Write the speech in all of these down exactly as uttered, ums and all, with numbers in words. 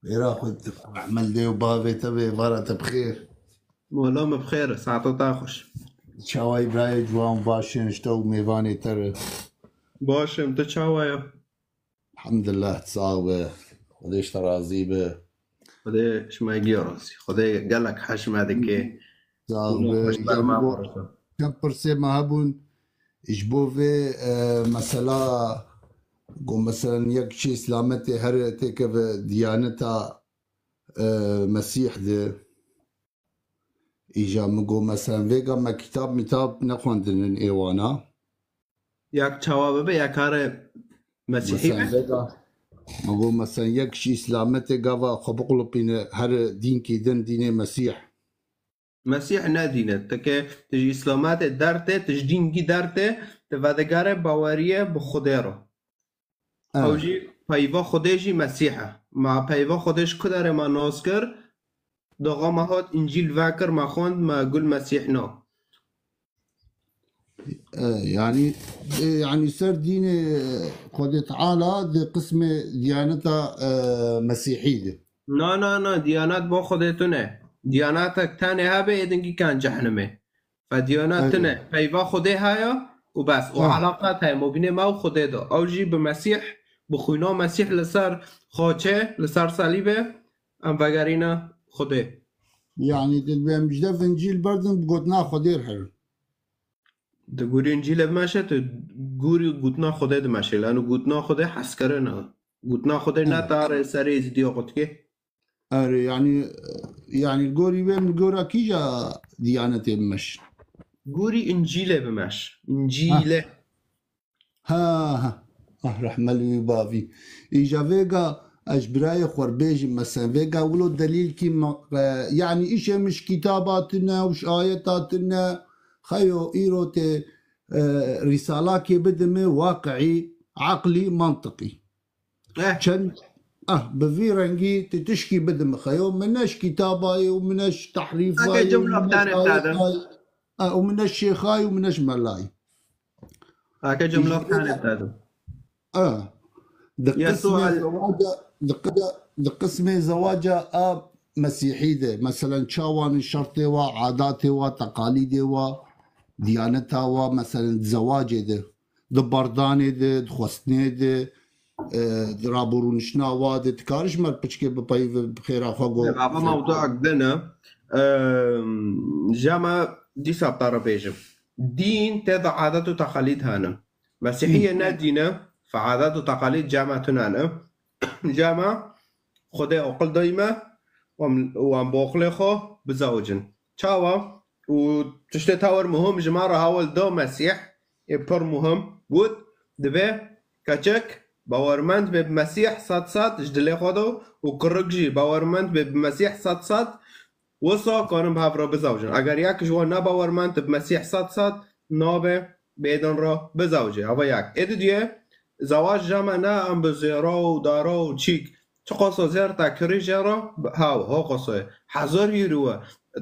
Xêra xwe, rehmel dê û bavê te bê, vara te bi xêr. Wela me bi xêr, saeta te xweş. Çawayî birayê ciwan, baş in, ji te û mêvanê te re. Baş im, tu çawa ye? Elhamdulillah, sax be. Xwedê ji te razî be. Xwedê ji me giya razî. Xwedê gelek hej me dike. Sax be. Xweş ber me. Çend pirsê me hebûn. Ji bo vê, e, mesela, ku meselen yek kişî îslametê here têkeve diyaneta, e, Mesîh de. Îja min got, meselen, vêga me kitab mitab nexwendinin ê wana. Yak çawa bibe, ya kare Mesîhî be? Mesela, vêga, min got, meselen, yek kişî îslametê gava xwe biqulipîne here dînkî din, dînê Mesîh. Mesîh ne dîn e. Ti ke, ti ji îslametê dertê, ti ji dînkî dertê, ti vedigere baweriye bi Xwedê re. Ew jî peyva Xwedê jî Mesîh e. Ma peyva Xwedê ji ku derê me nas kir? Doxa me hat Încîl vekir, me xwend, me gul Mesîh na. E, yanî, e, yanî ser dînê Xwedê Teala di qismê diyaneta, e, Mesîhî de. Na, na, na, diyanet bo Xwedê tune. Diyanetek tenê hebe, ê dingî ken cehnimê. Fe diyanet tune. Peyva Xwedê heye û bes. Û eleqet heye mobînê me û Xwedê de. Ew jî bi Mesîh, bi xwîna Mesîh li ser xaçê, li ser selîbê, em vegerîne Xwedê. Yanî, tu dibê em ji dev Încîl berdin, bi gotina Xwedê re herin. Di gorî Încîlê bimeşe, tu gorî gotina Xwedê dimeşe. Lano gotina Xwedê hezkirin e. Gotina Xwedê ne tare serê Êzidiya qutke. Erê, yanî, yanî gorî wê min gora kîja diyanetê bimeş? Gorî Încîlê bimeş. Încîlê. Ha, ha. Ah, rehmel wî bavî. Îja vêga ez ji birayê xwe re bêjim, mesen, vêga wilo delîl kî ma-, e, yanî îşê min ji kitaba tune û ji ayeta tune, xeyo îro tê, e, rîsalakê bidime waqiî, aqlî, mantiqî. Eh. Çend, ah, bi vî rengî ti tişkî bidime xeyo, min ne ji kitaba ye û min ne ji tehrîfa ye û min ne ji ayeta ye. Ah, û min ne ji şêxa ye û min ne ji mela ye. Ake cumla Îşte tane dedim. Ah. Di Ya qismê sual- zewaca, di qi-, di qismê zewaca a Mesîhî de, meselen, çawan şertê wa, adatê wa, teqalîdê wa, diyaneta wa, meselen, di zewacê de, di berdanê de, di xwestinê de, e, di raborûniştina wa de, dikarî ji me re piçkê bipeyivî bi xêra xwe go. Baba mewduak din e. Em, ja me dîsa te re bêjim. Dîn tê de adet û teqalîd hene. Mesîhiye ne dîn e, fe adet û teqalîd cema tune ne. Cema Xwedê aqil dayî me, û em, û em bi aqilê xwe bizewicin. Çawa? Û tiştê tewr muhim ji me re hewil da Mesîh, ê pir muhim, got, dibe keçik bawermend be bi Mesîh sed sed ji dilê xwe de û kirik jî bawermend be bi Mesîh sed sed, wisa kanin bi hev re bizewicin. Eger yek ji wan ne bawermend bi Mesîh sed sed, nabe bêdin re bizewicê. Eva yek. Ê didiye, zewac jeme ne em bi zêra û dara û çîk. Çiqasa zêr te kirî jê re, ha, ha qasa ye. Hezar hîrû we,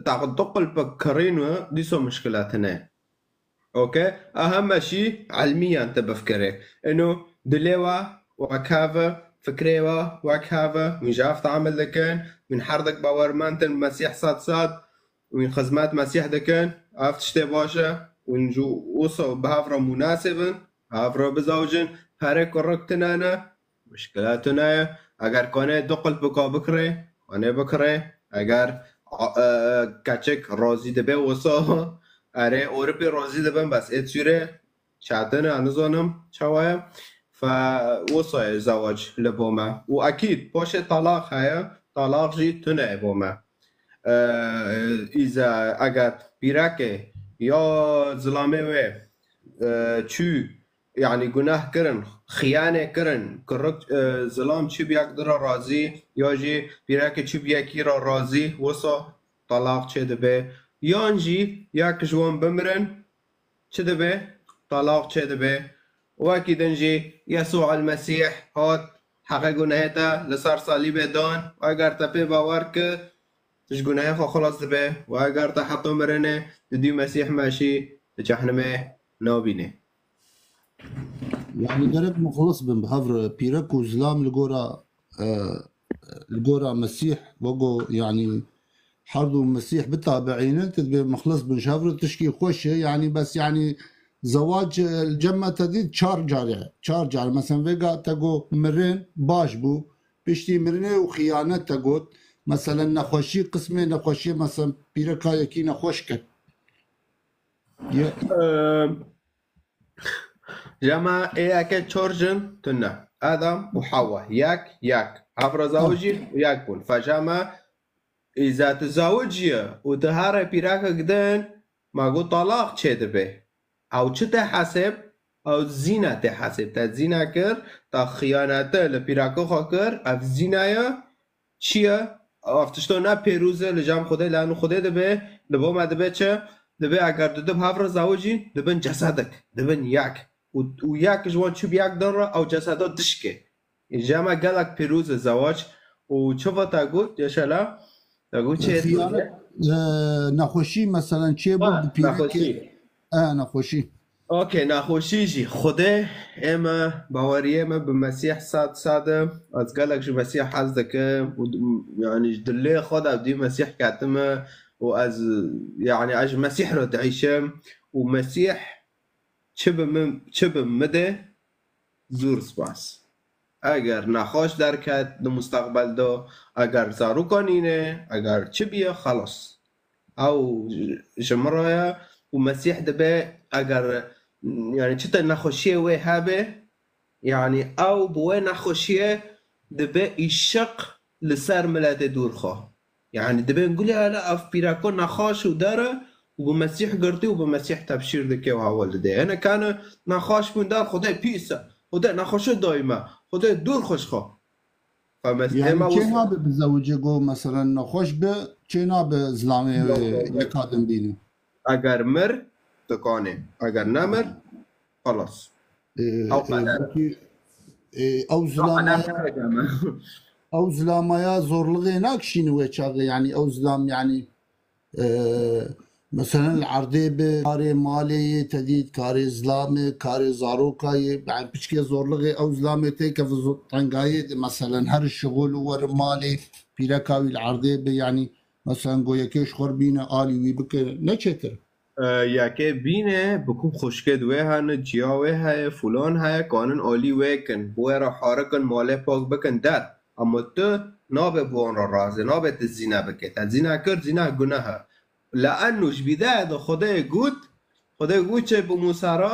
te du qulpik kirîn we, dîsa mişkile tune. Okey? A heme şî ilmiyan te bifkirê. Ino dilê we wek hev e, fikrê we wek hev e, hûn ji hev teamil dikin, hûn her dek bawermend in Mesîh sed sed, hûn xizmet Mesîh dikin, ev tiştê baş e, hûn ji wisa bi hev re munasib in, bi hev re bizewicin, perê kurik tune ne, mişkile tune ye. Eger kanê du qulpika bikirê, kanê bikirê. Eger, a, e, keçik razî dibe wisa, erê Ewropê razî dibin, bes ê Sûrê çetin e, nizanim çawa ye. Fe wisa ye zewac li bo me. Û ekîd, paşê talaq heye, talaq jî tune ye bo me. E, îza eger pîrekê ya zilamê wê, e, çû, yanî guneh kirin, xiyanê kirin, kirik, e, zilam çi bi yek di re razî, ya jî pîrekê çi bi yekî re razî, wisa talaq çê dibe. Yan jî yek ji wan bimirin, çi dibe? Talaq çê dibe. Wekî din jî Yesû el Mesîh hat, heqê gunehê te li ser salîbê dan, eger te pê bawer kir, tu ji gunehê xwe xilas dibe, û eger te heta mirinê di dû Mesîh meşî, di cehnimê nabînê. Yani gerek muxlis bin bi hev re, pîrek û zilam li gora, e, li gora Mesîh, wego, yanî, herdû Mesîh bitabiînin, tu dibê mixlis bin, ji hev re tişkî xweş e, yanî, bes, yanî, zewac, e, li cem me te dît çar car e, çar car. Mesela, vêga te got mirin, baş bû, piştî mirinê û xiyanet te got. Mesela, nexweşî, qismê nexweşiyê, mesela, pîreka yekî nexweş kir. Ye- Ehm, Jema ê yekê çor jin tune. Adam û Hawa. Yek, yek. Hev re zawicî û yek bûn. Fe jema îza tu zawiciye û tu here pîrekek din, ma got talaq çê dibe. Ew çi te hesib? Ew zîna te hesib. Te zîna kir, te xiyanete li pîreka xwe kir, ev zîna ye. Çi ye? Ev tişto ne pêrûz e li cem Xwedê, lanu Xwedê dibe, li bo me dibe çi? Dibe eger du du bi hev re zawicîn, dibin cesedek, dibin yek. Û, û yek ji wan çû bi yek din re, ew cesedo dişke. Ê, ji me gelek pêrûz e zewac. Û çi va te got, Yaşala? Te got çê Xiyanet, e, nexweşî, meselen, çê bû Ha, bi pîrekê. nexweşî. E, nexweşî. Okey, nexweşî jî Xwedê ê me, baweriyê me bi Mesîh sed sed e. Ez gelek ji Mesîh hez dikim û d-, yanî ji dilê xwe de dî Mesîh ketime û ez, yanî ez ji Mesîh re diêşim û Mesîh çi bi min, çi bi min de, zûr spas. Eger nexweş derket di mustaqbel de, eger zaroka nîne, eger çi biye, xelas. Ew ji min re ye û Mesîh dibe, eger, yanî çi te nexweşiyê wê hebe, yanî ew bi wê nexweşiyê dibe îşiq li ser miletê dûr xwe. Yanî dibên gulê hele ev pîreko nexweş û der e û bi Mesîh girtî û bi Mesîh tebşîr dike û hewil dide. Hene kane nexweş bûn der Xwedê pîs e, Xwedê nexweşe dayî me, Xwedê dûr xwe ji xwe. Fa Mesîh Yanî ema çê wisa. nabe bi zewicê go, meselen, nexweş be, çê nabe zilamê Yok, yok, yok. yeka din bîne. Eger mir, dikanê. Eger nemir, xelas. Ê, Ew ê, qeder. belkî, ê, ew Ew qeder zilamaya, ne deme. ew zilamaya zorluğê nakişîne wê çaxê, yanî ew zilam, yanî, e, meselen li erdê bi karê malê yê te dît, karê zilamê, karê zarokayê, yanî piçkê zorluğê ew zilamê têkeve zo-, tengayê de, meselen her şixul û weri malê, pîreka wî li erdê bi, yanî, meselen, go yekê ji xwe bîne alî wî bike, ne çêtir? E, yekê bîne, bikum xwişkê di wê hene, ciya wê heye, fulan heye, kanin alî wê kin, bi wê re harikin, malê pak bikin der. Ama tu nabe bi wan re razê, nabe tu zîna bike. Te zîna kir, zîna guneh e. Le'ennu ji bîdayê de Xwedê got, Xwedê got çi bi Mûsa re?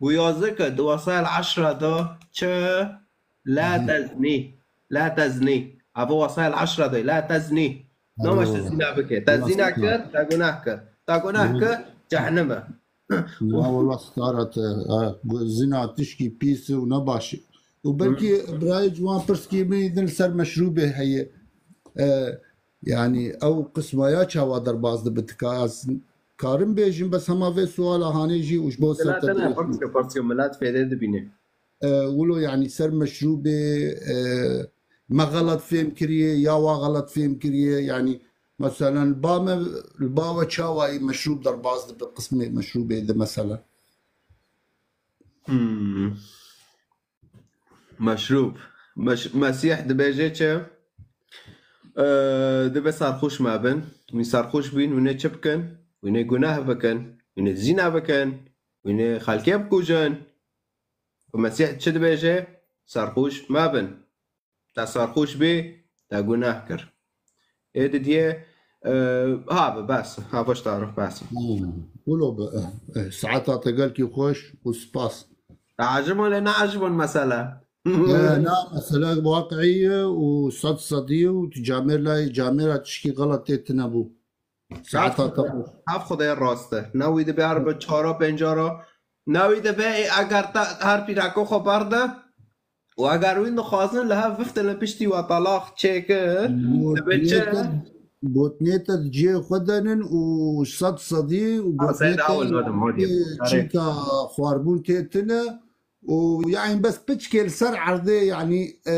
Got yazike di wesayel eşra de çi? La Hı hı. teznî. La teznî. Ev wesayel eşra de la teznî. Namaş te Eyvallah. zîna bike. Te Allah zîna star. kir, te gunah kir. Te gunah Hı. kir, cehennem e. Na wala stara te, ha, gu-, zina tişkî pîs û ne baş e. Û belkî Hı. birayê ciwan pirskî min din li ser meşrûbê heye. E, yanî ew qisma ya çawa derbas dibe tika? Ez karim bêjim, bes hema vê suala hanê jî û ji bo ser Milet te ne, dirêj. pirske, pirske, milet fêdê dibîne. E, wilo, yanî ser meşrûbê, e, me xelet fêm kiriye, ya wa xelet fêm kiriye, yanî, meselen, ba me, ba we çawayî meşrûb derbas dibe, qismê meşrûbê de, meselen? Hmm. Meşrûb. Meş-, Mesîh dibêje çi? E, dibe serxoş me bin. Wî serxoş bîn, wî ne çi bikin? Wî ne guneh bikin, wî ne zîna bikin, wî ne xelkê bikujin. Û Mesîh çi dibêje? Serxoş mebin. Te serxoş bî, te guneh kir. Ê didiyê, e, ha bi bes, ha baş tarif bes. Hmm. Wilo bi, eh, eh, saeta te gelkî xweş û spas. Te ecibon lê ne ecibon mesele. Eh, na, mesele waqi'î ye û sed sedî û tu camêr layê camêra tişkî xelet tê tine bû. Saeta te xweş. Ev Xwedê rast e. Ne wî dibe her bi çara pênca re. Ne wî dibe ê eger te her pîreko xwe berde û eger wî dixwazin li hev biftin li piştî we talaq çêkir, dibe çi? Gotinê te, gotinê te di cihê xwe de nin û sed sedî û Ha, gotinê seyda te awil vedim, hadi. ê Tarek. çîka xwarbûn tê tine û, yanî, bes piçkê li ser erdê, yanî, e,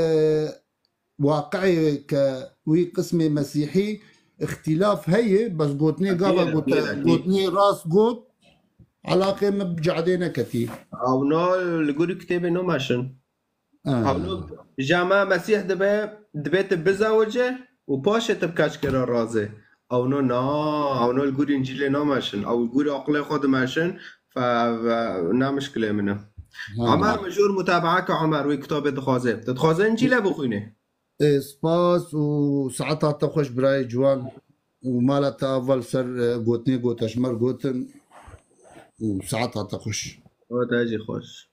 waqi'ê ke wî qismê mesîhî îxtîlaf heye, bes gotinê gava Akî, gote, akî, akî. gotinê rast got, elaqê min bi cadê neketî. Ew na li gorî kitêbê no meşin. Ha. Ewno, ji me Mesîh dibe, dibe tu bizewice û paşê tu bi keçkê re razê. Ewno na, ewno li gorî Încîlê nameşin. Ew li gorî aqilê xwe dimeşin. Fe, fe, ne mişkilê min e. Ha. Omer, min jor mutabaa ke Omer, wê kitabê dixwaze. Tu dixwaze Încîlê bixwînê? Ê, spas û saeta te xweş birayê ciwan. Û mala te ava li ser, e, gotinê gote ji me re gotin. Û saeta te xweş. Ava te jî xweş.